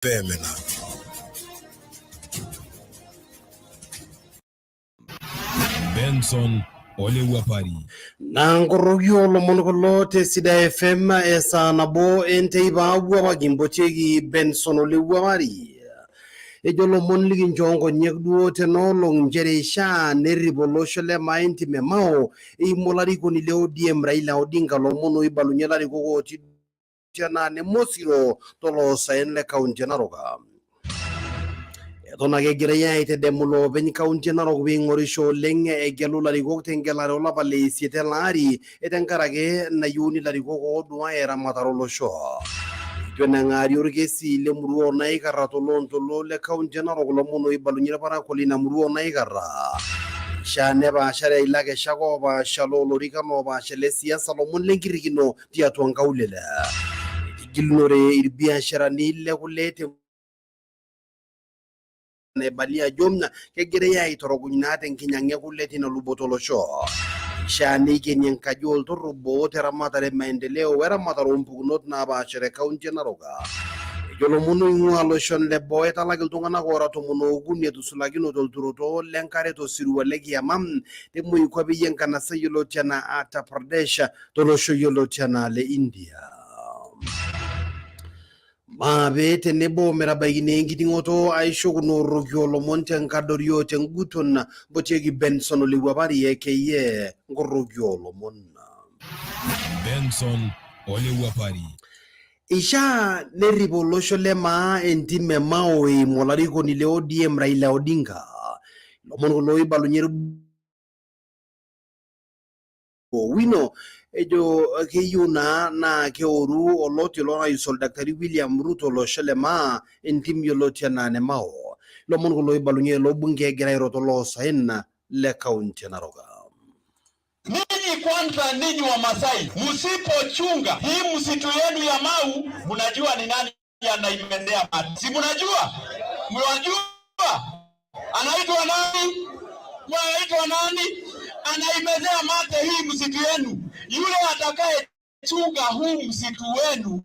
Peemena. Benson Olewuapari. Naa nkoroki oolomon kulo te Sidai FM esaa nabo enteipa apa kimpotieki Benson Olewuapari. Ejo lomon likinchoo nkonyek duo tenoolong nchere ishaa nerrip olosho le maa entim e Mao eimu olarikoni le ODM Raila Odinga lomon oibalunye larikok otii anaa nemosiro toloosaen le kaunti e Narok. Eton ake egirai aitedemu loopeny kaunti e Narok peing'orisho oleng egelu larikok tengelare olapa le isiet ele ari tenkaraki nayieuni larikok ooduaya eramatare olosho. Eitu enang'ari orkesi le murua oo Naikarra toloontoluo le kaunti e Narok lomon oibalunye irparakuo leina murua oo Naikarra. Eishaa nepaashare ilakeshak oopaasha loolorikan oopaasha le siasa lomon lenkirrikino tiatua nkaulele. Etigilunore irbiasharani le kule te naibali ajo kegirai aitoroguny naa tenkinyang'a e kule tina luboto olosho. Eishaa neikeni enkaji olturrur teramatare e maendeleo weramatare oompukunot naapaasha te kaunti e Narok. Ejo lomon oing'ua loshon le boo etalaki iltung'anak oora 13 etusulakinote olturoto lenkare tosirua le kiama te moikuape enkanasa yioloti anaa Uttar Pradesh tolosho yioloti anaa le India. Maape tenebo metabaikini enkiting'oto aisho kuna orroki oolomon tenkadori o tenguton mpotieki Benson Olewuapari aka nkoroki oolomon. Benson Olewuapari. Ishaa nerrip olosho le maa entim e Mao eimu olarikoni le ODM Raila Odinga. Ilomon kulo oibalunye Owino ejo keyieu naa naa keoru oloti lorais oldakitari William Ruto olosho le maa entim yioloti anaa ene Mao. Ilomon kulo oibalunye ilo bunge egira airo toloosaen le kaunti e Narok. Ninyi kwanza, ninyi wa Masai, msipochunga hii msitu yenu ya Mau, mnajua ni nani anaimendea mate? Si mnajua? Mnajua anaitwa nani? Anaitwa nani? Anaimezea mate hii msitu yenu. Yule atakaye chunga huu msitu wenu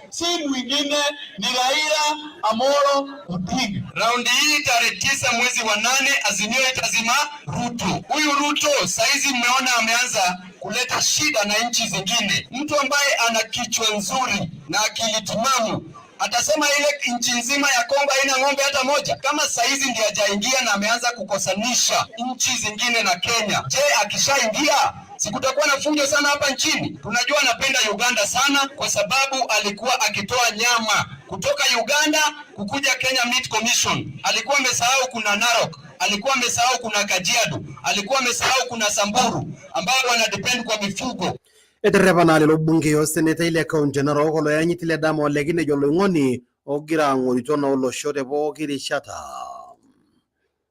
si mwingine ni Raila Amolo Odinga. Raundi hii tarehe 9 mwezi wa 8 Azimio itazima Ruto. Huyu Ruto saizi mmeona ameanza kuleta shida na nchi zingine. Mtu ambaye ana kichwa nzuri na akili timamu atasema ile nchi nzima ya Kongo haina ng'ombe hata moja. Kama saizi ndiye hajaingia na ameanza kukosanisha nchi zingine na Kenya, je, akishaingia si kutakuwa na fujo sana hapa nchini? Tunajua anapenda Uganda sana kwa sababu alikuwa akitoa nyama kutoka Uganda kukuja Kenya Meat Commission. Alikuwa amesahau kuna Narok, alikuwa amesahau kuna Kajiado, alikuwa amesahau kuna Samburu ambao wana depend kwa mifugo. Eterrepa naa lelo bungei osenetai le kaunti e Narok oloyanyiti Ledama Ole Kinejo oloing'oni ogira ang'orito naa olosho te pooki rishata.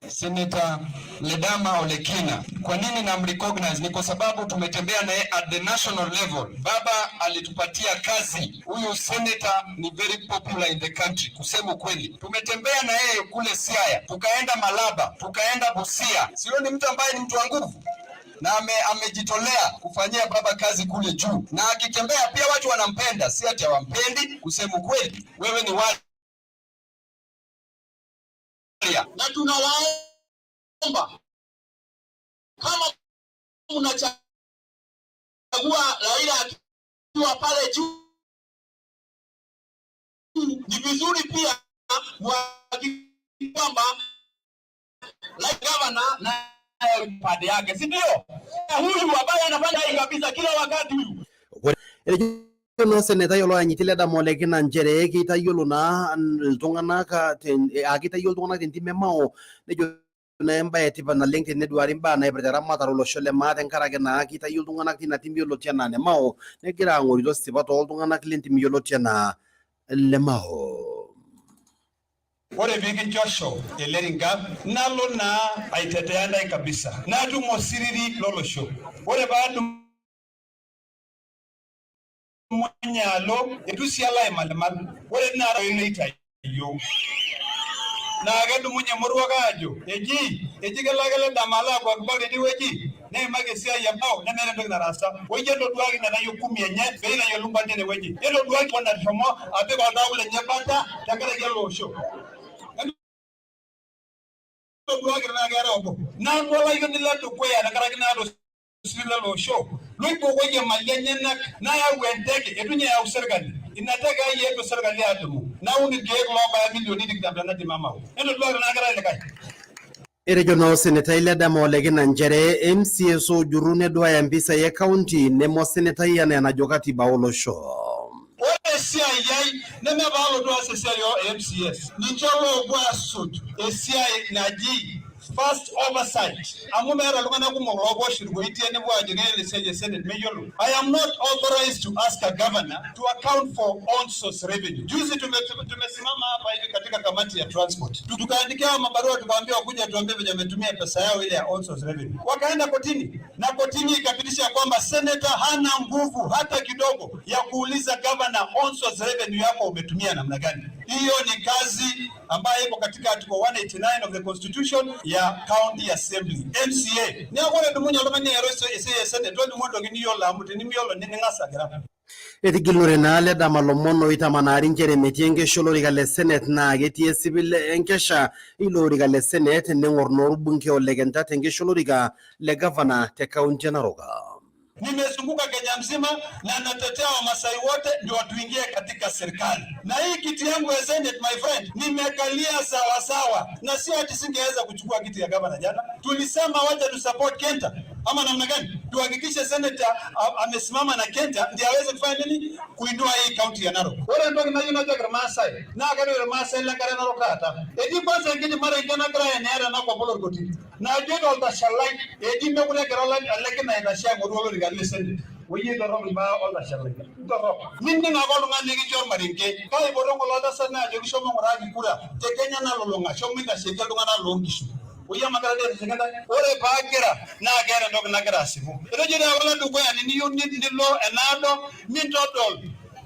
Senator Ledama Olekina. Kwa nini namrecognize? Ni kwa sababu tumetembea naye at the national level. Baba alitupatia kazi. Huyu senator ni very popular in the country, kusema ukweli. Tumetembea na yeye kule Siaya, tukaenda Malaba, tukaenda Busia. Sio ni mtu ambaye ni mtu wa nguvu na amejitolea kufanyia baba kazi kule juu, na akitembea pia watu wanampenda, si ati hawampendi. Kusema ukweli, wewe ni wale na tunawaomba kama mnachagua Raila akiwa pale juu, ni vizuri pia muhakikishe kwamba like governor na pande yake, si ndio? Huyu ambaye anafanya hii kabisa kila wakati huyu Etejo naa osenetai oloyanyiti Ledama Ole Kina nchere keitayiolo naa iltung'anak keitayiolo iltung'anak tentim e Mao nejo naa embae etipat naleng teneduari imbaa naipirta eramatare olosho le maa tenkaraki naa keitayiolo iltung'anak tina tim yioloti anaa ene Mao negira ang'orito sipat ooltung'anak lentim yioloti anaa le Mao. Ore pikinchosho ele ringap nalo naa aitetea ntae kabisa, natum osiriri lolosho. Ore paadumunye alo eitu sii alo aimalimal. Ore tina neitayio naa kedumunye moruak aajo eji kelo ake Ledama alo aaku akbar teidie wueji. Neimaki esiai e Mao nemeeta entoki nataasa. Oyie entoduaki nena yiok kumi enye pee itayiolo mbaa tine wueji. Netoduaki nashomo apik oltau lenye bata tenkaraki ele osho. Entoduaki tenaa keetae obo. Nanu olayioni ledukuya tenkaraki naata osiligi lele osho loibokoyie mali enyenak nayau enteke eitu ninye eyau serkali. Ina teke ai eetuo serkali adumu naun irkeek loobaya milioni tikitam tena tim e Mao. Entoduaki tenaa keetae likae. Etejo naa osenetai Ledama Ole Kina nchere MCAs oojurru neduaya mpisai e kaunti neme osenetai anaa enajo katiba olosho. Ore esiai ai neme paalotu aas esiai oo MCAs, ninche loopuo aasuj esiai naji first oversight amu meeta iltung'anak kumok loopuo oshi irgoitie nepuo aajo keyiolo esiai e senate meyiolo. I am not authorized to ask a governor to account for own source revenue. Juzi tumesimama hapa hivi katika kamati ya transport, tukaandikia mabarua, tukaambia wakuja tuambie venye wametumia pesa yao ile ya own source revenue. Wakaenda kotini na kotini ikapitisha kwamba senator hana nguvu hata kidogo ya kuuliza governor own source revenue yako umetumia namna gani. Hiyo ni kazi ambayo iko katika article 189 of the constitution ya county assembly MCA. Neeku ore dumunye oltung'ani airo esiai e senate tolimu entoki niyiolo amu tenimiyiolo ning'as agira. Etigilunore naa Ledama lomon oitamanaari nchere metii enkesha olorika le Senate naa ketii esipil enkesha ilo orika le Senate neng'or naa orbunke Ole Kenta tenkesha olorika le gavana te kaunti e Narok. Nimezunguka Kenya mzima na natetea Wamasai wote ndio watuingie katika serikali. Na hii kiti yangu ya Senate, my friend, nimekalia sawa sawa, na sio ati singeweza kuchukua kiti ya gavana jana. Tulisema wacha tu support Kenta ama namna gani, tuhakikishe senator amesimama na Kenta ndio aweze kufanya nini, kuinua hii kaunti ya Narok. Ore entoki nayieu najoki Irmaasai naa kajoki Irmaasai lenkare Narok taata, eji kwanza enkiti marenke nagira aenea tenakop olorkoti najoito oltashalai eji mekure egira ele kina aitashe aing'oru olorika le Senate. Oyie torrok imbaa oltashalai torrok. Nining ake oltung'ani likincho ormarenke. Kaipoto ng'ole oltasat naa ajoki shomo ng'uraki kura te Kenya nalulung'a, shomo intasheki iltung'anak loonkishu. Oyie magira dii aitasheki intae. Ore paagira naa keeta entoki nagira asipu. Etejo dii apa ledukuya teniyieu nilo enaado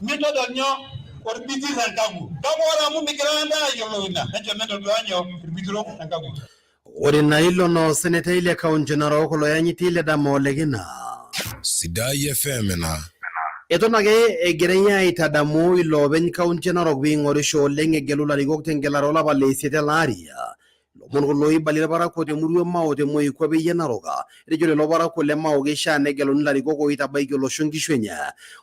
mintodol nyoo orbitir enkagu. Kake ore amu migira intae ayiolou ina, nejo mentodua nyoo irbitiro enkagu. Ore naa ilo naa osenetai le kaunti e Narok oloyanyiti Ledama Ole Kina. Sidai FM ena. Eton ake egirai aitadamu iloopeny kaunti e Narok piing'orisho oleng egelu ilarikok tengelare olapa le isiet ele ari. Lomon kulo oibalie irparakuo temurua e Mao te moikuape e Narok. Etejo lelo parakuo le Mao keishaa negeluni ilarikok oitabaiki olosho nkishu enye.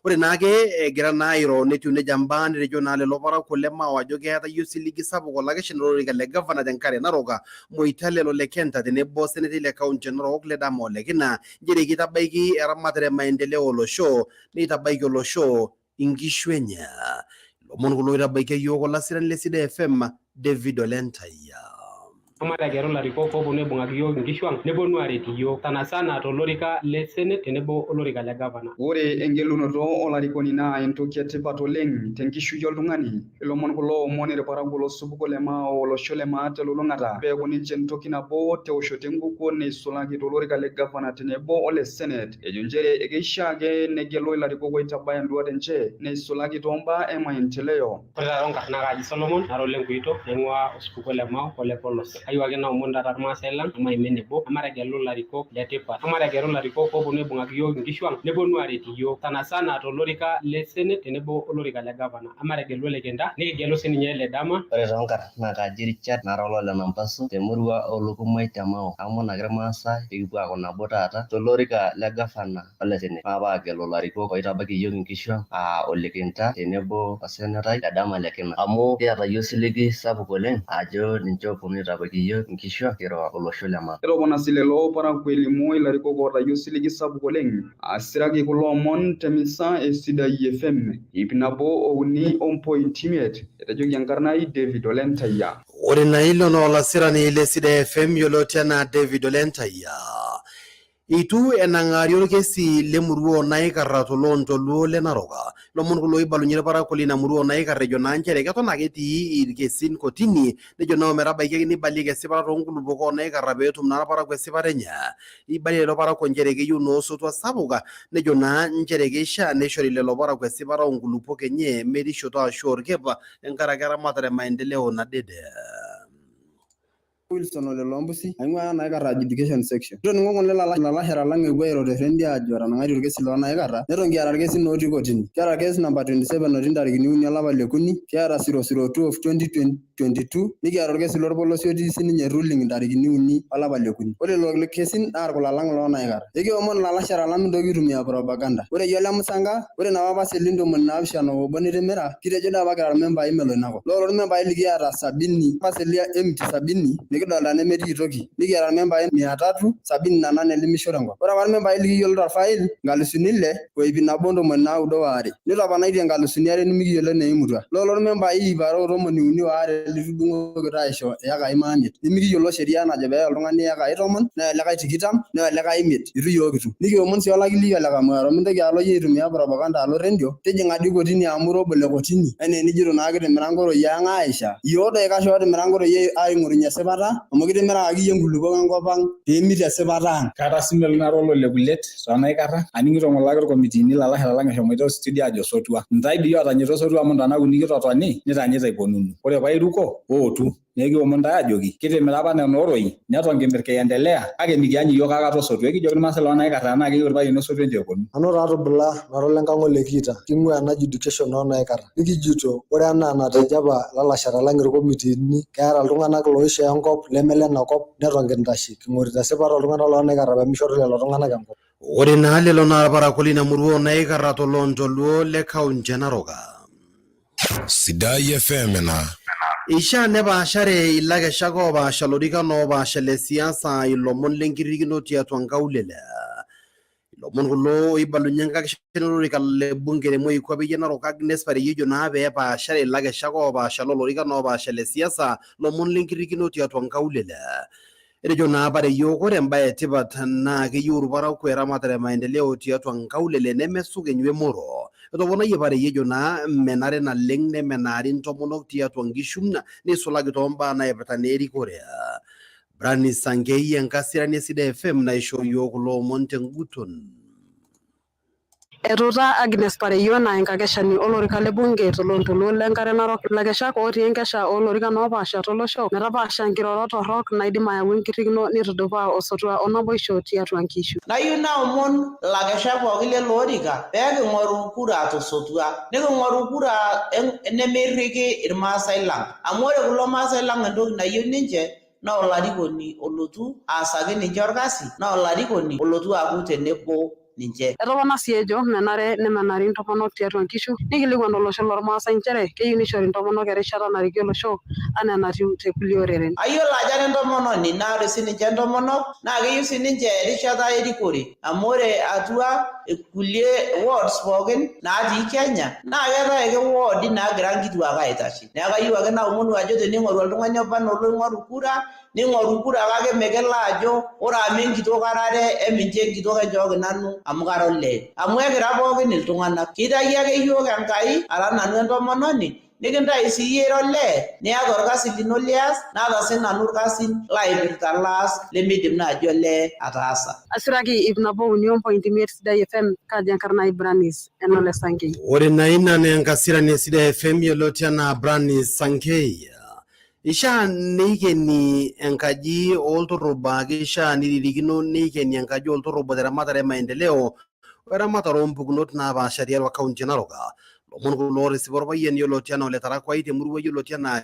Ore naake egira naa airo netiu nejia mbaa netejo naa lelo parakuo le Mao ajo keetayie osiligi sapuk olakeshani lolorika le gavana tenkare Narok Moitalel Ole Kenta tenebo osenetai le kaunti e Narok Ledama Ole Kina nchere keitabaiki eramatare e maendeleo olosho neitabaiki olosho inkishu enye. Lomon kulo oitabaikia yiok olasirani le Sidai FM David Olentayia. Mategelu ilarikok ooponu aibung'aki iyiook inkishu ang' neponu aaret iyiook sanasana tolorika le senate tenebo olorika le gavana. Ore engelunoto olarikoni naa entoki etipat oleng tenkishui oltung'ani. Ilomon kulo oomon irparakuo losupuko le Mao olosho le Maa telulung'ata peeku ninche entoki nabo teoshoto enkukuo neisulaki tolorika le gavana tenebo ole senate. Ejo nchere ekeishaa ake negelu ilarikok oitabaya induat enche neisulaki toombaa e maendeleo. Ore taata onkarn naa kaji Solomon nara ole Nkuito naing'ua osupuko le Mao ole Polos. Kayieu ake naomon taata irmaasai lang emaime nebo emategelu ilarikok le tipat. Emategelu ilarikok ooponu aibung'aki iyiook inkishu ang' neponu aaret iyiook sanasana tolorika le senate tenebo olorika le gavana. Emategelu Ole Kenta nikigelu sininye Ledama. Ore toonkarn naa kaji Richard nara olole Nampaso temurua Olokumai te Mao. Aomon ake irmaasai peekipuo aaku nabo taata tolorika le gavana ole senate maape aagelu ilarikok oitabaiki iyiook inkishu ang aa Ole Kenta tenebo osenetai Ledama Lekina. Amu kiata iyiook osiligi sapuk oleng ajo ninche ooponu aitabaiki iyiook inkishu ang kira olosho le Maa. Etopona sii lelo parakuo elimu ilarikok ootayie osiligi sapuk oleng. Asiraki kulo omon temisa e Sidai FM 103.5 etejoki enkarna ai David Olentayia. Ore naa ilo naa olasirani le Sidai FM yioloti anaa David Olentayia. Eitu enang'ari orkesi lemurua onaikarra toloontoluo le Narok. Lomon kulo oibalunye irparakuo lina murua onaikarra ejo naa nchere keton ake etii irkesin kotini nejo naa ometabaiki ake neibalieki esipata toonkulupuok onaikarra peetum naa irparakuo esipata enye. Eibalie lelo parakuo nchere keyieu naa osotua sapuk nejo naa nchere keishaa neishori lelo parakuo esipata oonkulupuok enye merishoto ashu orkep tenkaraki eramatare e maendeleo nadede. Wilson Ole Lompusi aing'ua Naikara adjudication section. Kitoning'o ng'ole lalashera lang epuo airo te rendio aajo etanang'aitie orkesi loo Naikara neton kiata irkesin otii kotini. Kiata case number 27 otii ntarikini 3 olapa le kuni, kiata 002 of 2022, nikiata orkesi lorpolosie otii sininye ruling ntarikini 3 olapa le kuni. Ore lelo kesin naa irkula lang loo Naikara. Ekiomon ilalashera lang mintoki aitumia propaganda. Ore iyie ole Musanga, ore napa paseli 71 nitimira, kitejo doi apa kira irmembai melo ina kop. Ore irmembai likiata 70, paseli empty 70 nikidolta nemetii toki. Nikiata irmembai 378 lemisho tenkop. Ore apa irmembai likiyiolo torfail 6,192. Nitoponaitie 2,000 nimikiyiolo eneimutua. Lolo irmembai 232 litudung'okito aisho iyekai 500. Nimikiyiolo sheria najo peeya oltung'ani iyekai 10, neya likae 20, neya likae 5. Itu yiok kitum. Nikiomon sii olakili ole Kamuaro mintoki alo iyie aitumia propaganda alo rendio, tijing'a dii kotini amu ira obo le kotini enaa enijito naa kitimira nkoroi ang aisha. Yiok doi kash otimira nkoroi aing'orunye esipata amu kitimirakaki iyie nkulupuok enkop ang peemit esipata ang. Kara sinanu nara olole kulet toonaikara aning'ito ng'ole ake irkomitiini lalashera lang eshomoita ostudio aajo sotua. Ntae dii ootanyita osotua amu ntana uni kitotoni nitanyita iponunu. Ore pairuko ootu nekiomon ntae ajoki kitimira apa nena oroi neton kimir kiendelea kake mikiany iyiook aikata osotua. Ekijoki irmaasai loonaikara tenaa keyieu irpayiani osotua enchoo eponu. Nanu taa Tubula nara olenkang ole Kiita king'ua ena adjudication oo Naikara nikijito ore enaa enatejo apa ilalashera lang irkomitiini keeta iltung'anak loishoo enkop leme lenakop neton kintashe king'orita esipata ooltung'anak loo Naikara pee mishori lelo tung'anak enkop. Ore naa lelo naa irparakuo lina murua oo Naikara toloontoluo le kaunti e Narok. Sidai FM ena. Ishaa nepaashare ilakeshak oopaasha lorikan oopaasha le siasa ilomon lenkirrikino tiatua nkaulele. Ilomon kulo oibalunye enkakeshani olorika le bunge te moikuape e Narok Agnes Pareyeio ejo naa peepaashare ilakeshak oopaasha lolorikan oopaasha le siasa lomon lenkirrikino tiatua nkaulele. Etejo naa Pareyiok ore embae etipat naa keyieu irparakuo eramatare e maendeleo tiatua nkaulele nemesukenyu emoro. Etoponayie Pareyieo ejo naa menare naleng nemenaari intomonok tiatua nkishu neisulaki toombaa naipirta naa erikore. Branis Sankei enkasirani e Sidai FM naishoo iyiook kulo omon tenguton. Etuuta Agnes Pareyioo naa enkakeshani olorika le bunge toloontoluo le Nkare Narok ilakeshak otii enkesha oolorikan oopaasha tolosho metapaasha nkirorot torrok naidim ayau enkirrikino neitudupaa osotua o naboisho tiatua nkishu. Nayieu naomon ilakeshak pookin lele orika pee king'oru kura tosotua, niking'oru kura nemeirriki irmaasai lang. Amu ore kulo maasai lang entoki nayieu ninche naa olarikoni olotu aasaki ninche orkasi, naa olarikoni olotu aaku tenebo ninche. Etopona sii ejo menare nemenari intomonok tiatua nkishu neikilikuan olosho lormaasai nchere keyieu nishori intomonok erishata narikie olosho anaa enatiu te kulie oreren. Ayiolo ajo ara entomononi naa ore sininche intomonok naa keyieu sininche erishata erikore amu ore atua kulie wards pookin natii Kenya naa keetae ake woodi naagira nkituak aitashe. Neeku kayieu ake naomonu ajo tening'oru oltung'ani oba anaa oloing'oru kura ning'oru kura kake mikilo ajo ore amu enkitok arare emincho enkitok enchooki nanu amu kara olee. Amu ekira pookin iltung'anak. Kitayio ake iyiook Enkai ara nanu entomononi nikintayu siyie ira olee niata orkasi lino lias naata sinanu irkasin laipirta laas lemidim naaji olee ataasa. Asiraki 103.5 Sidai FM, kaji enkarna ai Branis Enole Sankei. Ore naa ina naa enkasirani e Sidai FM yioloti anaa Branis Sankei. Ishaa neikeni enkaji oltorroba keishaa niririkino neikeni enkaji oltorrobo teramatare e maendeleo weramatare oompukunot naapaasha tiatua kaunti e Narok. Lomon kulo ootisipa orpayian yioloti anaa Ole Tarakwai temurua yioloti anaa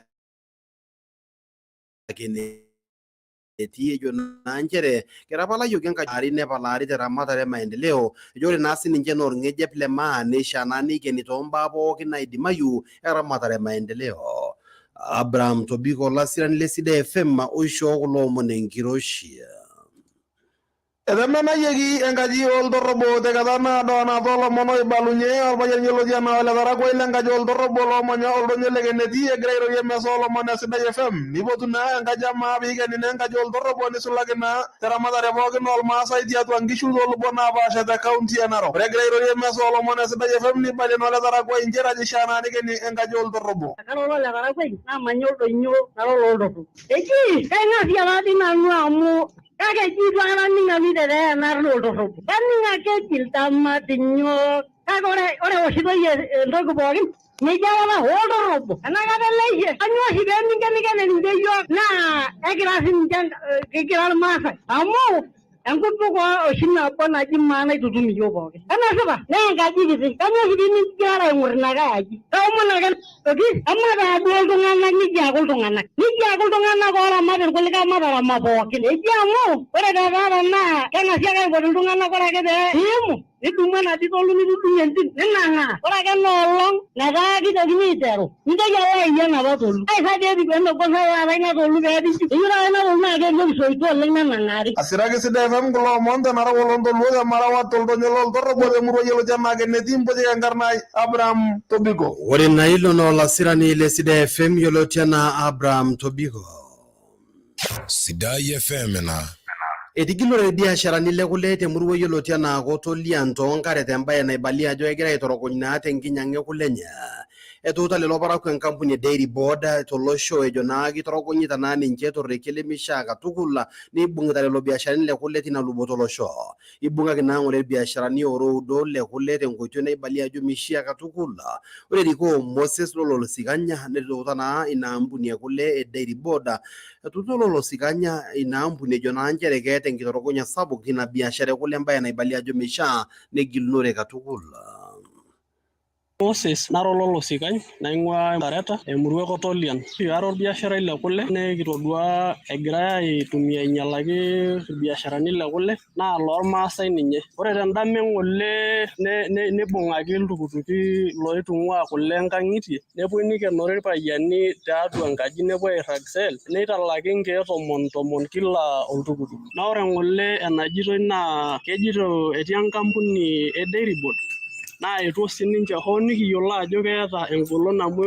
Keneti ejo naa nchere ketapalayioki enkaji ari nepalaari teramatare e maendeleo. Ejo ore naa sininche naa orng'ejep le maa neishaa naa neikeni toombaa pookin naidimayu eramatare e maendeleo. Abraham Tobiko olasirani le Sidai FM oishoo kulo omon enkiroshi. Etemenayieki enkaji oltorrobo tekata naado naata olomon oibalunye orpayian yioloti anaa Ole Tarakwai lenkaji oltorrobo loomanya oldonyo le Keneti egira airorie emesa oolomon e Sidai FM. Nipotu naa enkaji amaa piikeni naa enkaji oltorrobo nisulaki naa teramatare pookin oolmaasai tiatua nkishu toolubot napaasha te kaunti e Narok. Ore egira airorie emesa oolomon e Sidai FM neibalie naa Ole Tarakwai nchere ajo ishaa naa neikeni enkaji oltorrobo. Kara Ole Tarakwai naamanya oldonyo nara olooltorrobo. Eji kaing'asia taadii nanu amu kake eji itu aikata aning nanu aitetea ena arna oltorrobo. Kaning ake eji iltamatinyok kake ore eoshitoi entoki pookin Neija aikata oltorrobo enakata ele yie kanyoo oshi pee minkenikene ninche iyiook naa ekira sininche kikira irmaasai amu enkutuk oshi nabo naji maa naitutum iyiook pookin. Enasipa naa enkaji kiti kanyoo oshi pemigirara aing'or ina kae aji kaomon ake ajoki emataa duo iltung'anak nijo aaku iltung'anak nijo aaku iltung'anak ooramat irkulikae mataramat pookin eji amu ore te taata naa keng'asi ake aipot iltung'anak ore ake pee iimu nidumu enaduo tolu nitudung'o entim ninang'aa ore ake ena olong netaa kitokini aiteru nintoki alo aiyie enapa tolu kai sa dii etiu enegol sa taata ina tolu peepiki eyieu taata ina tolu naa ketii isoitok oleng nenang'ari. Asiraki Sidai FM kulo omon te Narok oloontoluo te Marawa toldoinyo loltorrobo temurua yioloti anaa Keneti mpotieki enkarna ai Abraham Tobiko. Ore naa ilo naa olasirani le Sidai FM yioloti anaa Abraham Tobiko. Sidai FM ina. Etigilore irbiasharani le kule temurua yioloti anaa Kotolian toonkare tembae naibalia ajo kegira aitorogony naa tenkinyang'a e kule enye. Etuuta lelo parakuo enkampuni e Dairy Board tolosho ejo naa kitorogonyita naa ninche torrekie lemeishaa katukul neibung'ita lelo biasharani le kule tina luboto olosho. Ibung'aki naa ng'ole irbiasharani oora oudo le kule tenkoitoi naibalia ajo meishaa katukul. Ore erikoo Moses Lolo Sikanya netuuta naa ina ampuni e kule e Dairy Board. Etuuta Lolo Sikanya ina ampuni ejo naa nchere keeta enkitorogonya sapuk tina biashara e kule embae naibalia ajo meishaa negilunore katukul. Moses nara ololosikany naing'ua Kareta emurua e Kotolian. Ara orbiasharai le kule nikitodua egirai aitumia ainyalaki irbiasharani le kule naa loormaasai ninye. Ore tendama e ng'ole nibung'aki iltukutuki loitung'ua kule nkang'itie nepuoi nikenori irpayiani tiatua enkaji nepuoi airrag cell neitalaki nkeek tomon tomon kila oltukutuk. Naa ore ng'ole enajitoi naa kejito etii enkampuni e Dairy Board naa etuo sininche hoo nikiyiolo ajo keeta engolon amu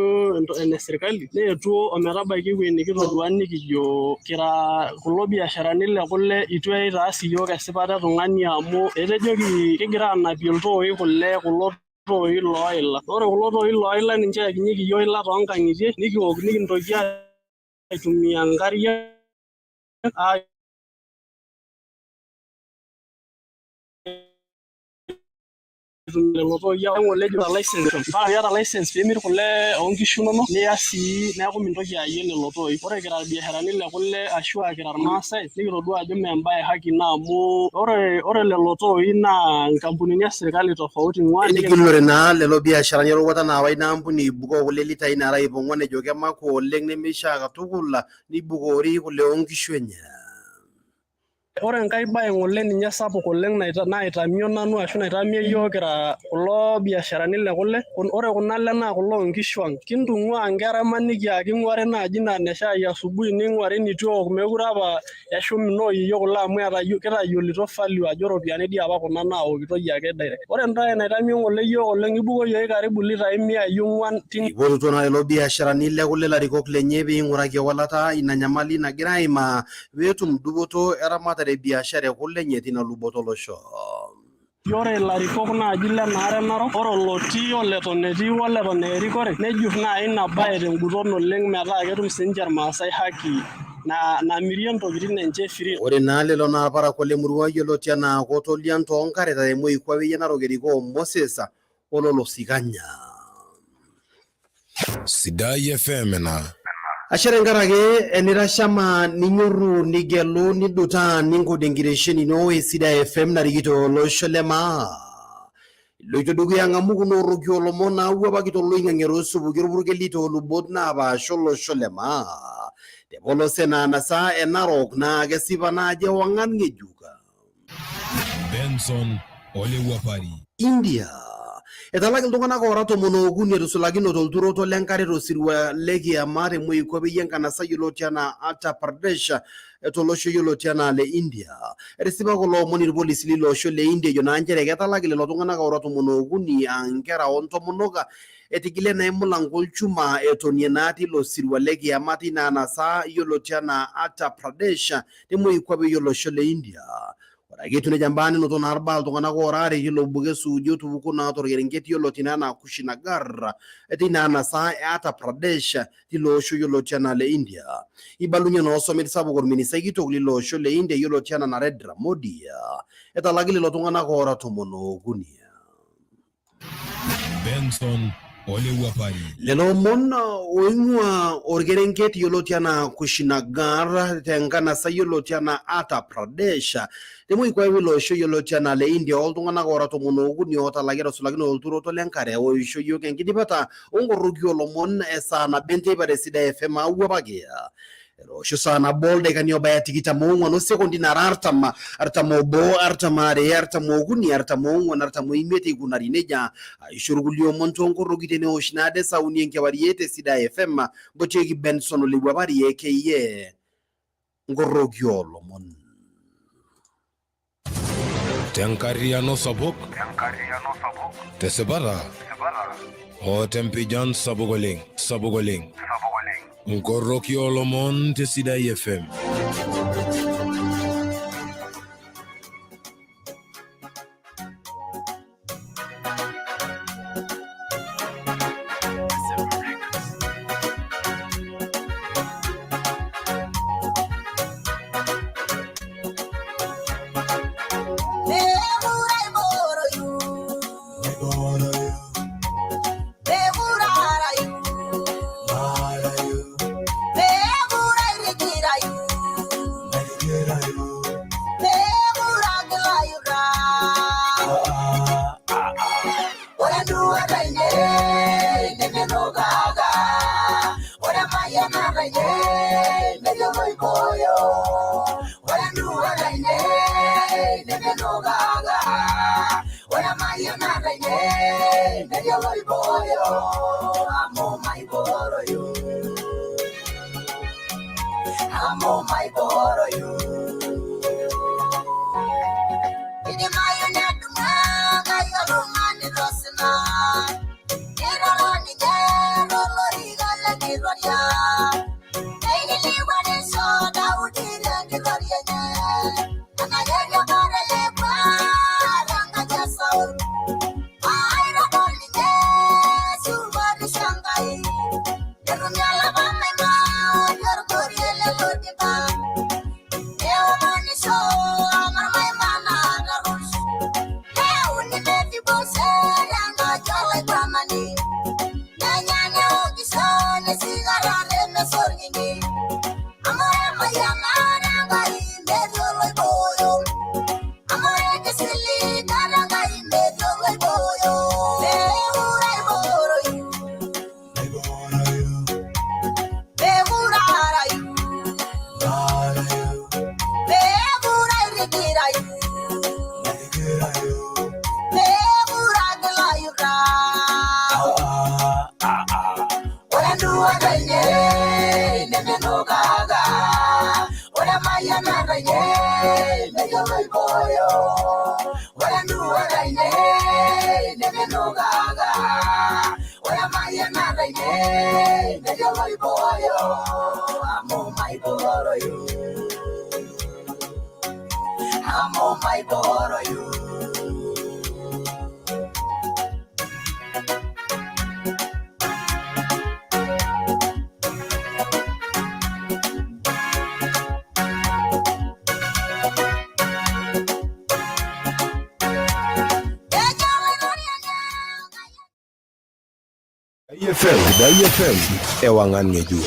ene sirkali neetuo ometabaiki ewueji nikitodua nikijo kira kulo biasharani le kule itu eitaas iyiook esipata e tung'ani amu etejoki kigira anapie iltooi kule kulo tooi looila. Ore kulo tooi looila ninche eyakinyieki iyiook ila toonkang'itie nikiwok nikintoki aitumia nkariak lelo tooi ng'ole ejo license mpaka piata license piimir kule oonkishu inonok niya sii neeku mintoki ayie lelo tooi. Ore kira irbiasharani le kule ashu aa kira irmaasai nikitodua ajo mee embae haki ina amu ore lelo tooi naa nkampunini e sirkali tofauti ing'ua. Etigilunore naa lelo biasharani eroruata naawa ina ampuni eibukoo kule litai naara ip ong'uan ejo kemakwa oleng nemeishaa katukul neibukoori kule oonkishu enye. Ore enkae bae ng'ole ninye sapuk oleng naitamio nanu ashu naitamio iyiook kira kulo biasharani le kule, ore kuna ale naa kulo oonkishu ang'. Kintung'uaa nkera imaniki aa king'uari naaji naa ine shaai asubuhi ning'uari nitu eok meekure apa eshum inooyiyio kule amu kitayiolito value ajo iropiyiani dii apa kuna naokitoi ake direct. Ore embae naitamio ng'ole iyiook oleng ibukoyioki karibu ilitai miai ong'uan tine. Eipotutuo naa lelo biasharani le kule ilarikok lenye pee eing'uraki ewalata ina nyamali nagira aimaa peetum dupoto eramatare e biashara e kule enye tina luboto olosho. Ore ilarikok naaji lena are Narok, ore olotii oleton etii oleton aa erikore, nejur naaji ina bae tenguton oleng metaa ketum sininche irmaasai haki namirie ntokitin enche free. Ore naa lelo naa irparakuo le murua yioloti anaa Kotolian toonkareta te moikuape e Narok erikoo Moses Ololosikanya. Sidai FM ina. Ashe tenkaraki enitashama ninyorru nigelu nidutaa ninkod enkitesheni ino e Sidai FM narikito olosho le maa. Iloito dukuya ang'amu kuna orroki oolomon naawuapaki toloing'ang'e tosupuki orpurkeli toolubot naapaasha olosho le maa. Te polos e Naanasa e Narok naa kesipa naa ajo ewang'an ng'ejuk. Benson Olewuapari. India. Etalaki iltung'anak oora 13 etusulakinote olturoto le nkare tosirua le kiama te moikuape enkanasa yioloti anaa Uttar Pradesh tolosho yioloti anaa le India. Etisipa kulo omon irpolisi lilo osho le India ejo naa nchere ketalaki lelo tung'anak oora 13 aa nkera o ntomonok etigile naa emulango olchuma etonie naa tilo sirua le kiama tina anasa yioloti anaa Uttar Pradesh te moikuape olosho le India. Ore ake etiu nejia mbaa nenoto naa irbaa iltung'anak oora aare tilo buket suuji otupukuo naa torkerenket yioloti naa anaa Kushinagar teina anasa e Uttar Pradesh tilo osho yioloti anaa le India. Eibalunye naa osomit sapuk orministai kitok lilo osho le India yioloti anaa Narendra Modi etalaki lelo tung'anak oora 13. Benson Olewuapari. Lelo omon oing'ua orkerenket yioloti anaa Kushinagar tenkanasa yioloti anaa Uttar Pradesh temoikuapi ilo osho yioloti anaa le India oltung'anak oora 13 ootalaki etusulakino olturoto lenkare oisho yiok enkidipata onkoroki oolomon esaa nabo enteipa te Sidai FM awuapaki. Etoosho saa nabo oldaikani obaya 24 osekondi nara 40, 41, 42, 43, 44, 45 eikunari nejia aisho irkulie omon toonkoroki tenewosh naado saa uni enkewarie te Sidai FM mpotieki Benson Olewuapari aka nkoroki oolomon. Tenkarriyiano sapuk, tesipata o tempijan sapuk oleng, sapuk oleng. Nkoroki oolomon te Sidai FM. FM, Sidai FM, ewang'an ng'ejuk.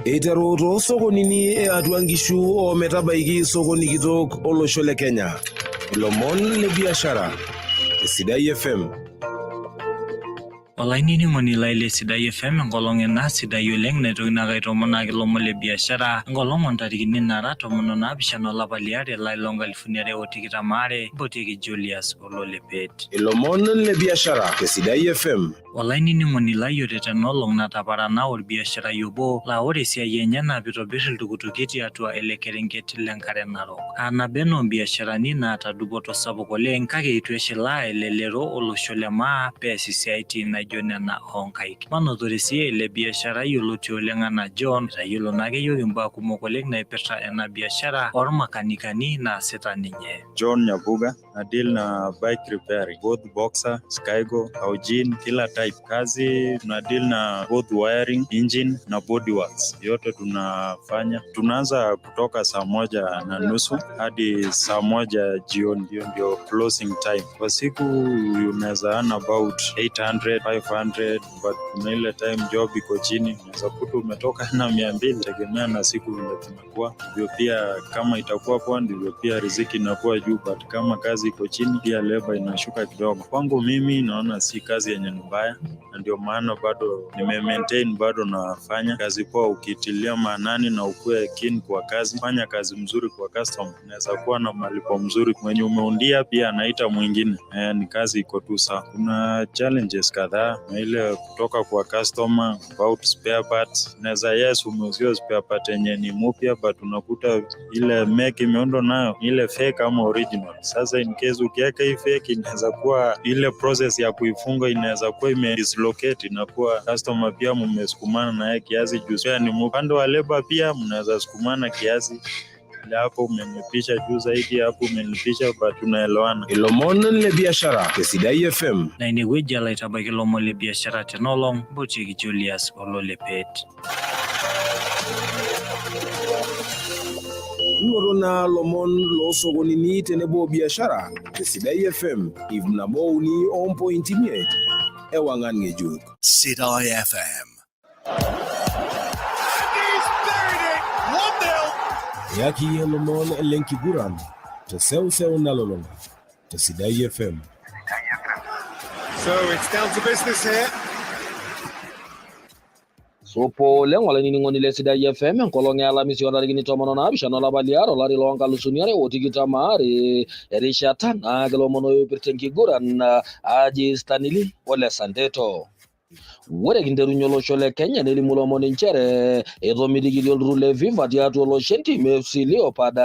Eiteru toosokonini e atua nkishu o metabaiki sokoni kitok olosho le Kenya. Ilomon le biashara. Sidai FM. Olainining'oni lai le Sidai FM, enkolong ena sidai oleng naitoki naake aitomonaki ilomon le biashara enkolong o ntarikini nara 17 olapa liare lai loo nkalifuni are o tikitam aare mpotieki Julius Ololepet. Ilomon le biashara te Sidai FM. Olainining'oni lai ore tena olong nataparana olbiasharai obo laa ore esiai enye naa pitobir iltukutuki tiatua ele kerenket le Nkare Narok. Aa nabo ena oo mbiasharani naata dupoto sapuk oleng kake eitu eshilaa elelero olosho le maa pees isiaitin naijo nena oonkaik. Manotore sii ele biasharai yioloti oleng anaa John etayiolo naake yiok imbaa kumok oleng naipirta ena biashara oolmakanikani naasita ninye. John Nyabuga na deal na bike repairing, both Boxer, Skygo, Aujin, kila type. type. Kazi tuna deal na both wiring, engine na body works. Yote tunafanya. Tunaanza kutoka 1:30 hadi 1:00 jioni. Hiyo ndio closing time. Kwa siku unaweza earn about 800, 500, but kuna ile time job iko chini, unaweza kuta umetoka na 200, tegemea na siku vile kumekuwa. Ndio pia kama itakuwa poa, ndivyo pia riziki inakuwa juu, but kama kazi iko chini, pia labor inashuka kidogo. Kwangu mimi naona si kazi yenye ni mbaya, na ndio maana bado nime maintain, bado nafanya kazi poa. Ukiitilia maanani na ukuwe keen kwa kazi, fanya kazi mzuri kwa customer, unaweza kuwa na malipo mzuri. Mwenye umeundia pia anaita mwingine. Ni kazi iko tu sawa. Kuna challenges kadhaa na ile kutoka kwa customer about spare parts. Unaweza yes, umeuziwa spare part yenye ni mpya, but unakuta ile make imeundwa nayo ni ile fake ama original. Sasa in case ukiweka hii fake, inaweza kuwa ile process ya kuifunga inaweza kuwa ime dislocate, inakuwa customer pia mmesukumana naye kiasi juu pia ni upande wa labor, pia mnaweza sukumana kiasi ile hapo umenipisha juu zaidi, hapo umenipisha, but tunaelewana. Ilomon le biashara te Sidai FM. Na inewueji alo aitabaiki ilomon le biashara tena olong mpotieki Julius Ololepet. Noto naa lomon loosokonini tenebo biashara te Sidai FM 103.5 ewang'an ng'ejuk. Sidai FM. Eyaki iyie lomon lenkiguran te seuseu nalulung'a te Sidai FM. So it's down to business here. Supa oleng olainining'oni le Sidai FM enkolong e Alamisi o ntarikini 17 olapa liare olari loo nkalusuni are otikitam aare erishata naake lomon oipirta enkiguran aji Stanley ole Santeto. Ore kinterunye olosho le Kenya nelimu lomon nchere etomitikiti olturur le FIFA tiatua olosho entim FC Leopard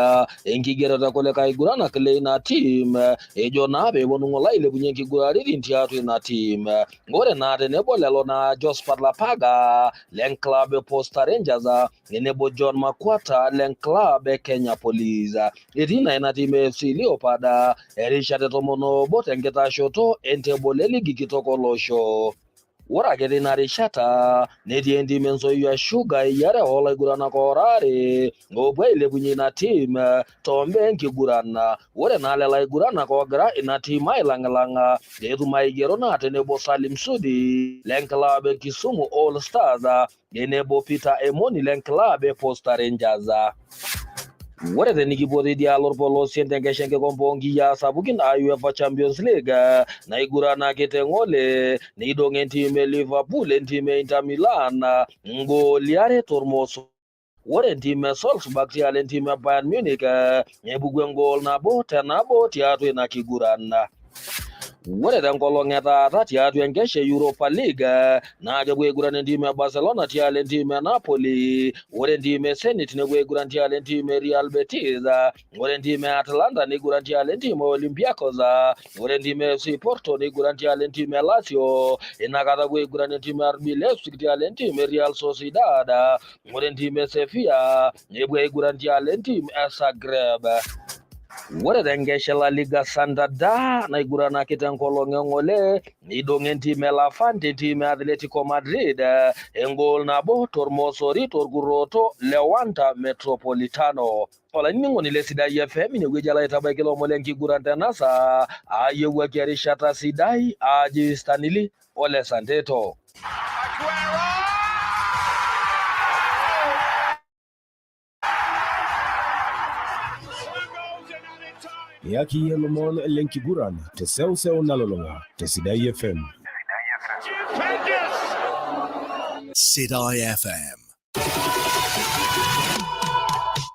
enkigerore kulikae aiguranak leina tim ejo naa peeponu ng'ole ailepunye enkiguraritin tiatua ina tim. Ore naa tenebo lelo naa Josephat Lapaga lenclub e Posta Rangers tenebo John Makwata lenclub e Kenya Police. Etii naa ina tim e FC Leopard erishata e 11 tenkitashoto entebol eligi kitok olosho. Ore ake teina rishata netii entim e Nzoia Sugar eyiare oolaiguranak oora are oopuo ailepunye ina tim toombaa enkiguran. Ore naa lelo aiguranak oogira ina tim ailang'ilang' etum aigero naa tenebo Salim Sudi lenclub e Kisumu All Stars tenebo Peter Emoni lenclub e Posta Rangers. Ore tenikipuo teidialo orpolosien tenkesha enkikombe oonkiyiaa sapukin aa UEFA Champions League naiguranaki teng'ole neidong'o entim e Liverpool entim e Inter Milan ngooli 2 tormosori. Ore entim e Salzburg tialo entim e Bayern Munich nepuku engool 1-1 tiatua ina kiguran. Ore tenkolong e taata tiatua enkesha e Europa League naa kepuo aiguran entim e Barcelona tialo entim e Napoli. Ore entim e Zenit nepuo aiguran tialo entim e Real Betis. Ore entim e Atalanta neiguran tialo entim e Olympiacos. Ore entim e FC Porto neiguran tialo entim e Lazio. Inakata epuo aiguran entim e RB Leipzig tialo entim e Real Sociedad. Ore entim e Sevilla nepuo aiguran tialo entim e Zagreb. Ore tenkesha e La Liga Santander naiguranaki tenkolong e ng'ole neidong'o entim e Levante entim e Atletico Madrid engool 1 tormosori torkurroto le Wanda Metropolitano. Olainining'oni le Sidai FM inewueji alo aitabaiki ilomon lenkiguran tena saa aayiewuaki erishata sidai aji Stanley ole Santeto. Eyaki iyie lomon lenkiguran te seuseu nalulung'a te Sidai FM. Sidai FM.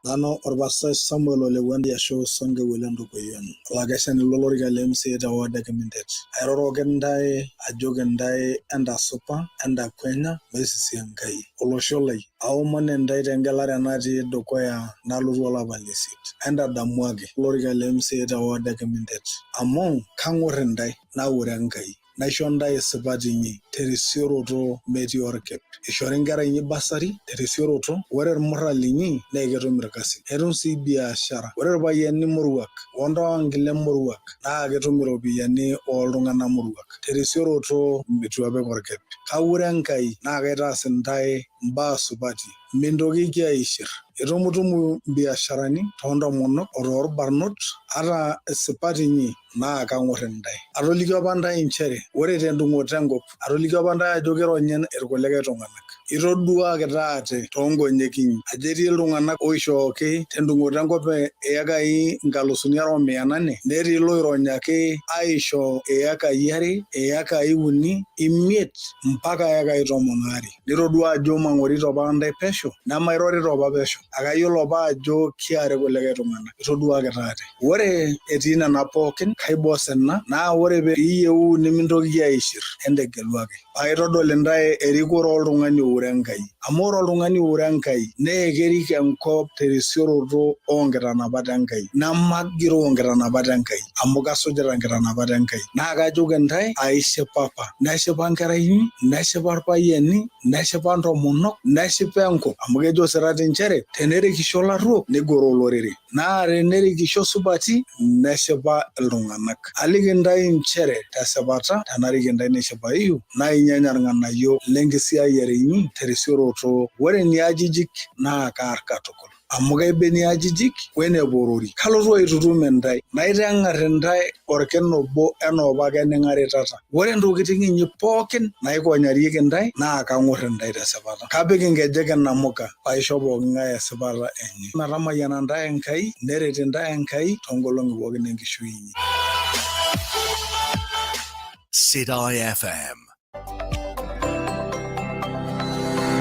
Nanu orpastai Samuel Ole Kuandia ashu Sankeu ole Ntokoyian, olakeshani lolorika le MCA te ward e Kimintet. Airoroki ntae ajoki ntae entasupa, entakwenya, maisisi Enkai. Olosho lai, aomon intae tengelare natii dukuya nalotu olapa le isiet. Entadamuaki olorika le MCA te ward e Kimintet amu kang'or intae naure Enkai. Naisho ntae isipat inyi. terisioroto metii orkep. Ishori inkera inyi bursary terisioroto, ore irmurran linyi naa ketum irkasin. Etum sii biashara. Ore irpayiani moruak ontonkile moruak naa ketum iropiyiani oltung'anak moruak terisioroto itu epik orkep. Kaure Enkai naa kaitaas intae imbaa supati, mintokiki aishir. Itumutumu imbiasharani toontomonok o toorbarnot ata isipat inyi naa kang'or intae. Atolikio apa intae inchere ore tendung'oto enkop, atolikio apa intae ajo kironyi irkulikae tung'anak. Itoduakita ate toonkonyek inyi ajo etii iltung'anak oishooki tendung'oto enkop iyekai 2,800 netii iloironyaki aisho iyekai 2, iyekai 3, 5 mpaka iyekai 12. Nitodua ajo mang'orito apa intae pesho nemairorito apa pesho, akayiolo apa ajo kiari kulikae tung'anak. Itoduakita ate. Ore etii nena pookin, kaiba osina, naa ore pee iyieu nimintokiki aishir, entegelu ake. Paa kaitodol intae erikore oltung'ani oure Enkai. Amu ore oltung'ani oure Enkai naa kerik enkop terisioroto oo nkitanapat Enkai. Nemagiroo nkitanapat Enkai, amu kasujita nkitanapat Enkai. Naa kajoki intae, aishipapa, neshipa nkera inyi, neshipa irpayiani, neshipa ntomonok, neshipa enkop. Amu kejo osirati nchere, tenerikisho ilarruok, negoroo olorere. Naa tenerikisho supati, neshipa iltung'anak. Aliki intae inchere tesipata, tenarik intae neshipayu, naa inyanya irng'anayio lenkisiayiare inyi terisioroto. Ore niajijik naa kaar katukul, amu kaiba eniajijik weneporori. Kalotu aitutum intae, naiteng'ar intae orkina obo enaa opake ning'aritata. Ore intokitin inyi pookin naikonyarieki intae naa kang'or intae tesipata. Kapik inkejek inamuka, paisho pooking'ae esipata enye. Metamayiana intae Enkai, neret intae Enkai toonkolong'i pookin enkishui inyi. Sidai FM.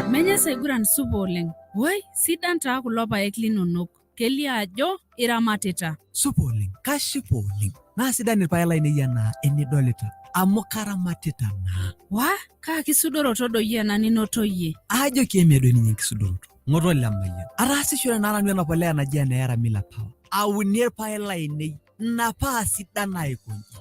Menye saiguran supa oleng. Woi, sidan taa kulo paek linonok. Kelio ajo iramatita. Supa oleng, kashipa oleng. Naa sidan irpaek lainei anaa enidolita, amu karamatita naa. Wah, kaa kisudoroto doi ena ninoto iyie? Aajoki emee doi ninye enkisudoroto. Ng'oto Lemayian. Ataasishore naa nanu ena polea naji ene Era Miller Power. Aunie irpaek lainei, ina paa sidan aikonji.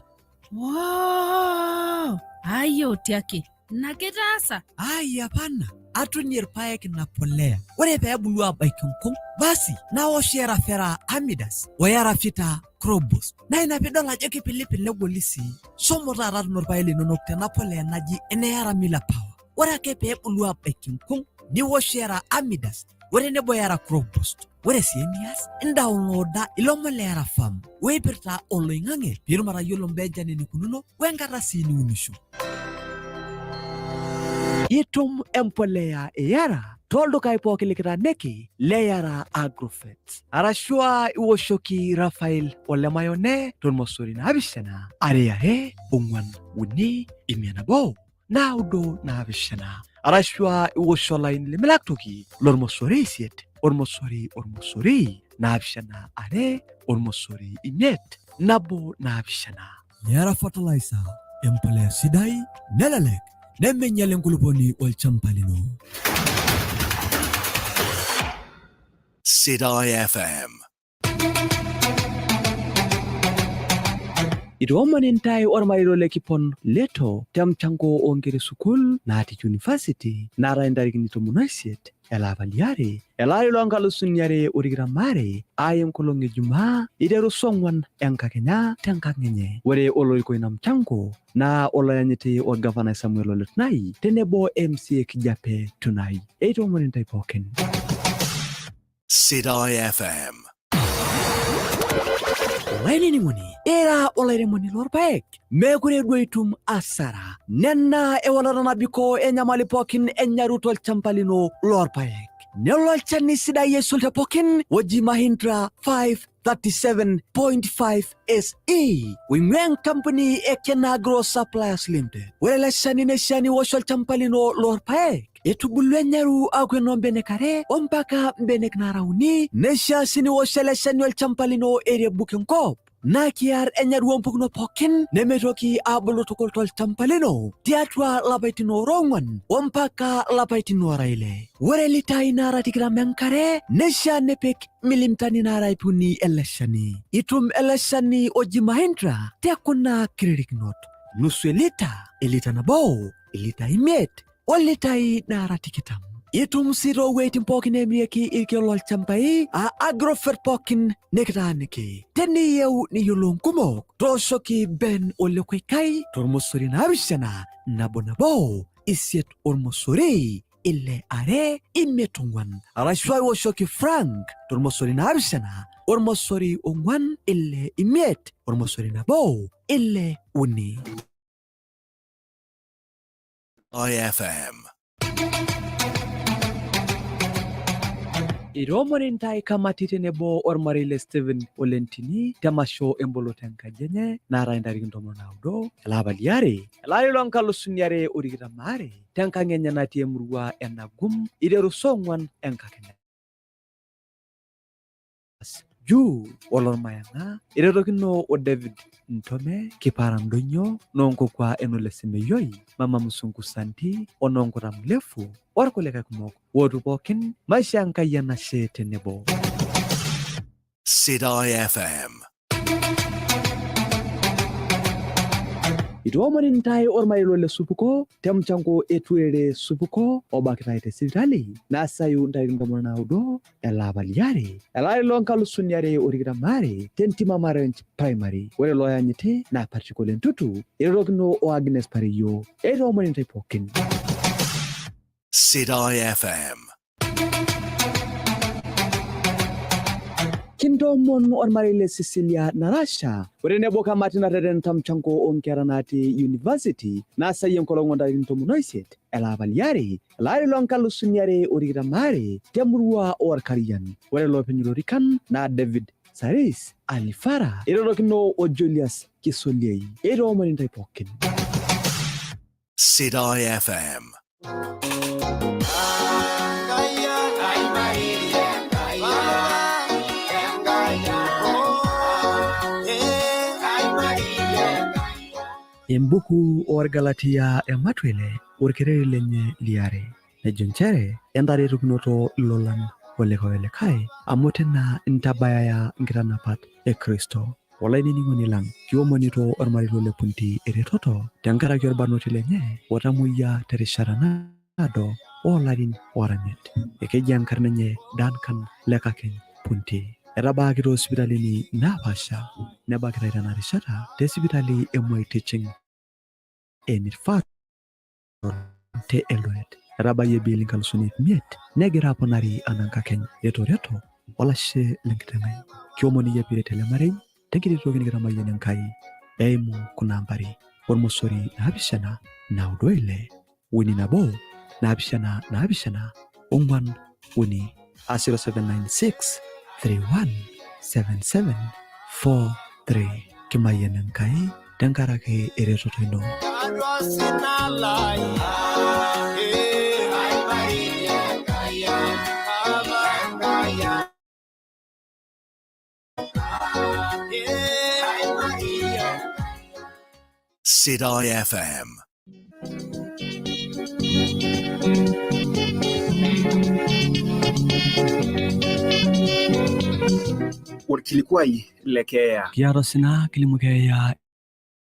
Woo! Ayio tiaki. Ina kitaasa? Ai apana, atunie irpaek ina polea. Ore pee ebulu aabaiki nkung, basi naosh Erafera Amidas o Erafita Crobos. Naa ina piidol ajo keipilipil negoli sii. Shomo taata tuuno irpaek linonok tena polea naji ene Era Miller Power. Ore ake pee ebulu aabaiki nkung, niwosh Era Amidas o tenebo Era Crop Boost. Ore sii enias, indaunlooda ilomon le Era Farm oipirta oloing'ang'e piitum atayiolo mbaa enchan enikununo wenkata sii niunisho. Itum empoleya e Yara tooldukai pooki likitaaniki le Yara Agrovet. Arashu aa iwoshoki Rafael ole Mayone tormosori 7 2 2 4 3 5 9 7 arashu aa iwosh olaini lemilak toki lormosori 8 0 0 7 2 0 5 1 7. Yara Fertilizer, empolea sidai nelelek nemeinyal enkulupuoni olchamba lino. Sidai FM. Itoomoni intae ormarei le Kipon Leto te mchango oo nkera e sukuul natii University naatae ntarikini 18 ele apa liare ele ari loo nkalusuni 2022 aa enkolong e Jumaa iteru saa 4 enkakenya tenkang enye. Ore olorikoo ina mchango naa oloyanyiti olgavanai Samuel Ole Tunai tenebo MCA Kijape Tunai. Eitoomoni intae pookin. Sidai FM. Olainining'oni, ira olairemoni lorpaek, meekure duo itum asara. Nena ewalata nabikoo enyamali pookin enyaru tolchamba lino lorpaek. Nelo olchani sidai aisul te pookin oji Mahindra 537.5 SE oing'ua enkampuni e Kenagro Suppliers Limited. Ore ele shani neishaa niwosh olchamba lino lorpaek etubulua enyaru aaku enoo mbenek are ompaka mbenek naara uni. Neishaa sii niwosh ele shani olchamba lino erebuk enkop naa kiar enyaru oompukunot pookin nemeitoki aabulu tukul tolchamba lino tiatua lapaitin oora ong'wan ompaka lapaitin oora 6. Ore litai naara 20 enkare neishaa nipik milimitani naara 300 ele shani. Itum ele shani oji Mahindra te kuna kiririkinot. Nusu elita, elita nabo, ilita 5, olitai naara 20. Itum sii toowueitin pookin neemirieki irkeek lolchambai aa Agrofert pookin nikitaaniki. Teniyieu niyiolou nkumok, tooshoki Ben Olekoikai tormosori 7 nabo nabo 8 ormosori 6 2 5 4 arashu aiwoshoki Frank tormosori 7 ormosori 4 6 5 ormosori 1 6 3. IFM. Itoomoni ntae kamati tenebo ormarei le Stephen Olentini temasho emboloto enkaji enye naatae intarikini 19 ele apa liare ele ari loo nkalusuni are o tikitam aare tenkang enye natii emurua e Nagum iteru saa 4 enkakenya. Juu olormayang'a iretokino o David Ntome Kipara Ndonyo noonkokua enole Semeyioi Mama Musungu Santi ononkuta Mlefu orkulikae kumok wootu pookin maisha Enkai enashe tenebo. Sidai FM. Itoomoni ntae ormarei le Supuko temchango eturere Supuko obakitai te sipitali naasayu ntarikini 19 ele apa liare ele ari loo nkalusuni are o tikitam aare tentima Marench Primary. Ore looyanyiti naa Patrick Ole Ntutu iretokino o Agnes Pareyio. Eitoomoni ntae pookin. Sidai FM. Kintoomon ormarei le Cecilia Narasha ore nebo kamati naterrenita mchango oonkera natii university naasayie enkolong ontarikini 18 ele apa liare ele ari loo nkalusuni are o tikitam aare temurua oorkarian. Ore loopeny lorikan naa David Saris Alifara iretokino o Julius Kisoliei. Eitoomoni ntae pookin. Sidai FM. Embuku oorgalatia ematuele orkereri lenye liare nejo nchere entaretokinoto ilolan olikae olikae amu tina intabayaya nkitanapat e Kristo. Olainining'oni lang, kiomonito ormarei le Punti eretoto tenkaraki orbarnoti lenye otamoyia terishata naado oolarin oora 5. Ekeji enkarna enye Duncan Lekakeny Punti. Etabaaki toosipitalini naapaasha nebakitai tena rishata te sipitali e Moi Teaching and Referral te Eldoret. Etabayie bill 500,000 negira aponari anaa nkakeny etoreto olashe lenkiteng' ai. Kiomon iyie piiret ele marei tenkiti toki nikitamayiana Enkai eimu kuna ambari ormosori 7 9 6 3 1 7 7 4 3 a 0796 31 77 43. Kimayian Enkai tenkaraki eretoto ino. Sidai FM. Orkilikuai le keeya. Kiata osina kilimu keeya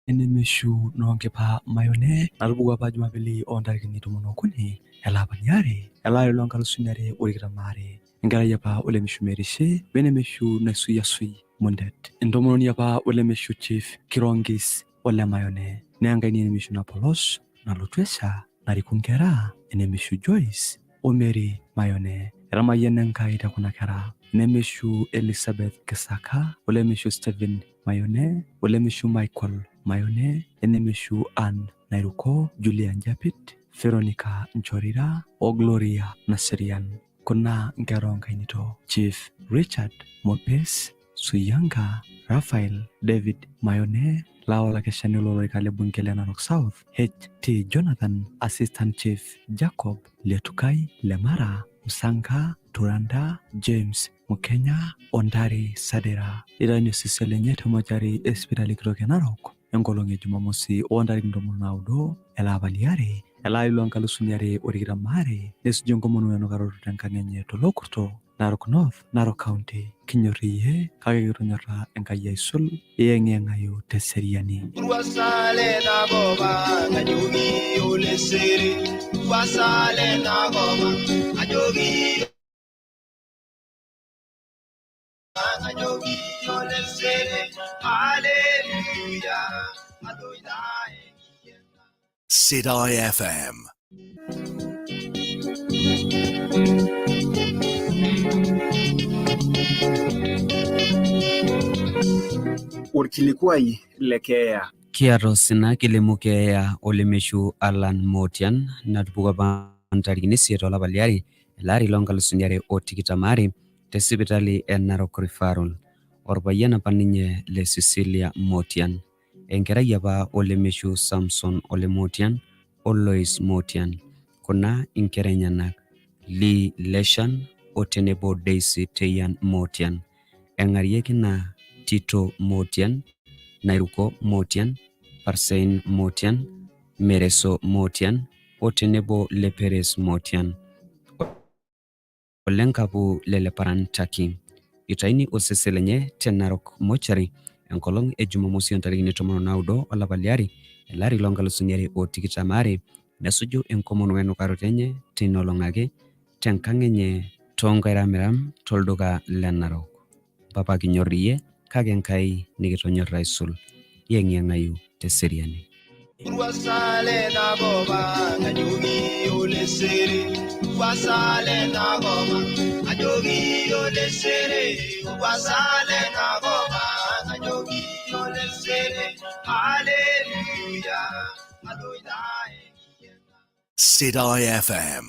enemeshu noonkipa mayone natupukuo apa Jumapili oontarikini 13 ele apa liare ele ari loo nkalusuni are o tikitam aare. Enkerai apa olemeshu Merishe wenemeshu Naisuyasui Mundet. Entomononi apa olemeshu Chief Kirongis ole Mayone. Naa enkaini enemeshu Napolos nalotu esha nariku nkera enemeshu Joyce o Mary Mayone. Etamayiana Enkai te kuna kera enemeshu Elizabeth Kisaka olemeshu Stephen Mayone olemeshu Michael Mayone enemeshu Ann Nairuko Julia Njapit Veronica Nchorira o Gloria Naserian. Kuna nkera oonkainito Chief Richard Mopes Suyanga Raphael David Mayone laa olakeshani lolorika le bunge le Narok South H.T. Jonathan Assistant Chief Jacob Letukai Lemara Msanka Turanda James Mukenya Ondari Sadera. Itayuni osesen lenye temochari e sipitali kitok e Narok enkolong e Jumamosi oontarikini 19 ele apa liare Elaari loo nkalusuni are o tikitam aare nesuju enkomono enukaroto tenkang enye tolokurto Narok North, Narok County. Kinyor iyie kake kitonyorra Enkai aisul iyeng'iyeng'ayu teseriani. Sidai FM. Orkilikuai le keeya. Kiata osina kilimu keeya olemeshu Alan Motian natupukuo apa ntarikini isiet olapa liare elaari loonkalusuni are o tikitam aare te sipitali e Narok Referral. Orpayian apa ninye le Cecilia Motian. Enkerai apa olemeshu Samson Ole Motian o Lois Motian. Kuna inkera enyenak Lee Leshan o tenebo Daisy Teyian Motian. Eng'arieki naa Tito Motian, Nairuko Motian, Parsein Motian, Mereso Motian o tenebo Leperes Motian. Olenkapu le Leparan Taki. Itaini osesen lenye te Narok Mochari enkolong e Jumamosi ontarikini 19 olapa liare elari loonkalusuni are o tikitam aare nesuju enkomono wenukaroto enye teina olong ake tenkang enye toonkairamiram tolduka le Narok. Mpapa kinyor iyie kake Enkai nikitonyorra aisul iyeng'iyeng'ayu teseriani. Sidai FM.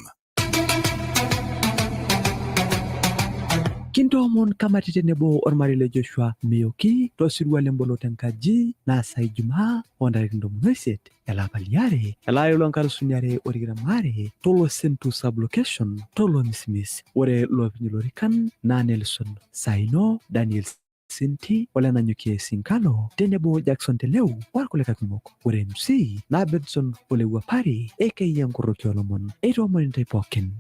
Kintoomon kamati tenebo ormarei le Joshua Mioki tosirua lemboloto enkaji naasa Ijumaa oo ntarikini 18 elapa liare elaari loo nkalusuni are o tikitam aare tolosentu sublocation tolomisimis. Ore loopeny lorikan naa Nelson Saino, Daniel Sinti, Olenanyukie Sinkalo tenebo Jackson Teleu orkulikae kumok. Ore MC naa Benson Olewuapari aka Enkoroki oolomon. Eitoomoni intae pookin.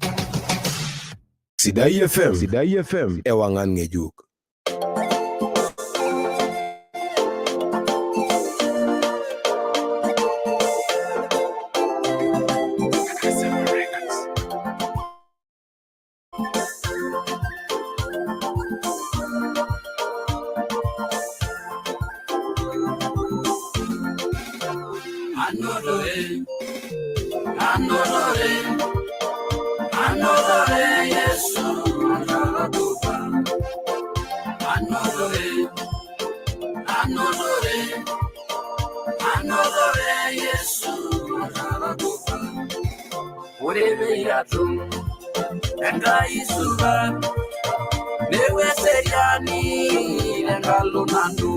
Sidai FM. Sidai FM. Ewangan ng'ejuk. Anotore, anotore, anotore, Yesu, anotore, anotore, anotore, anotore, Yesu, anotore. Ore peyie Enkai supat, neeku eseriani tenkalo nanu.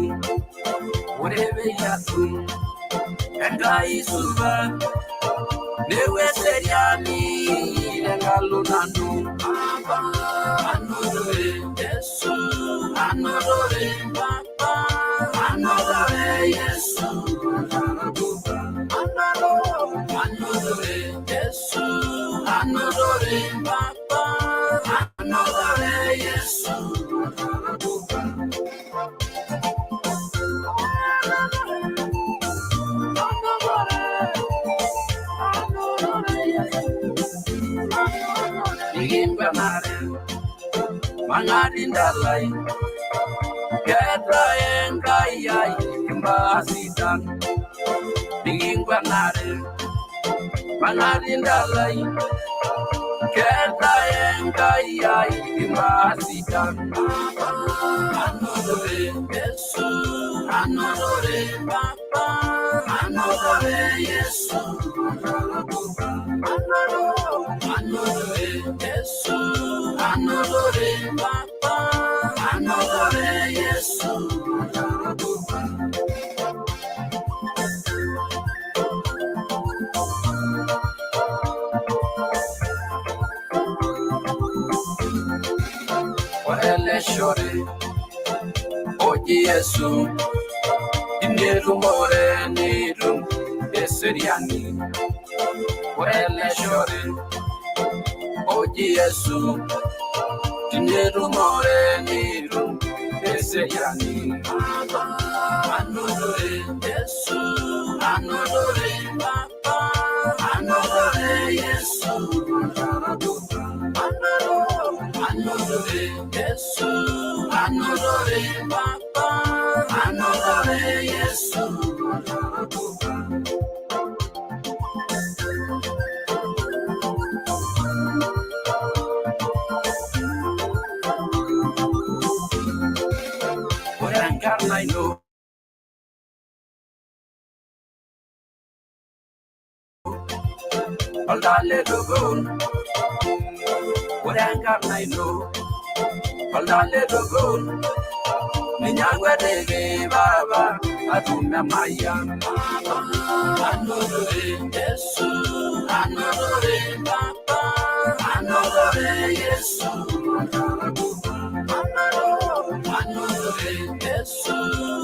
Ore peyie atum Enkai supat, neeku eseriani tenkalo nanu. Papa, anotore Yesu, anotore Papa, anotore Yesu, anotore Yesu, anotore Papa, anotore Yesu. Nikimpanare mangarindalai keeta Enkai ai imbaa sidan. Nikimpanare mangarindalai keeta Enkai ai imbaa sidan. Anotore Yesu, anotore Papa, anotore Yesu, anotore Yesu, anotore Papa, anotore Yesu. Ore ele shore oji Yesu, inetumore nitum eseriani. Ore ele shore oji Yesu tinetumore nitum eseriani. Anotore Yesu, anotore Baba, anotore Yesu, anotore Yesu, anotore Baba, anotore Yesu. Ore enkarna ino oltale dogol. Ore enkarna ino oltale dogol. Ninye akwetiki Baba atum emayian. Anotore Yesu, anotore Baba, anotore Yesu. Anotore Yesu.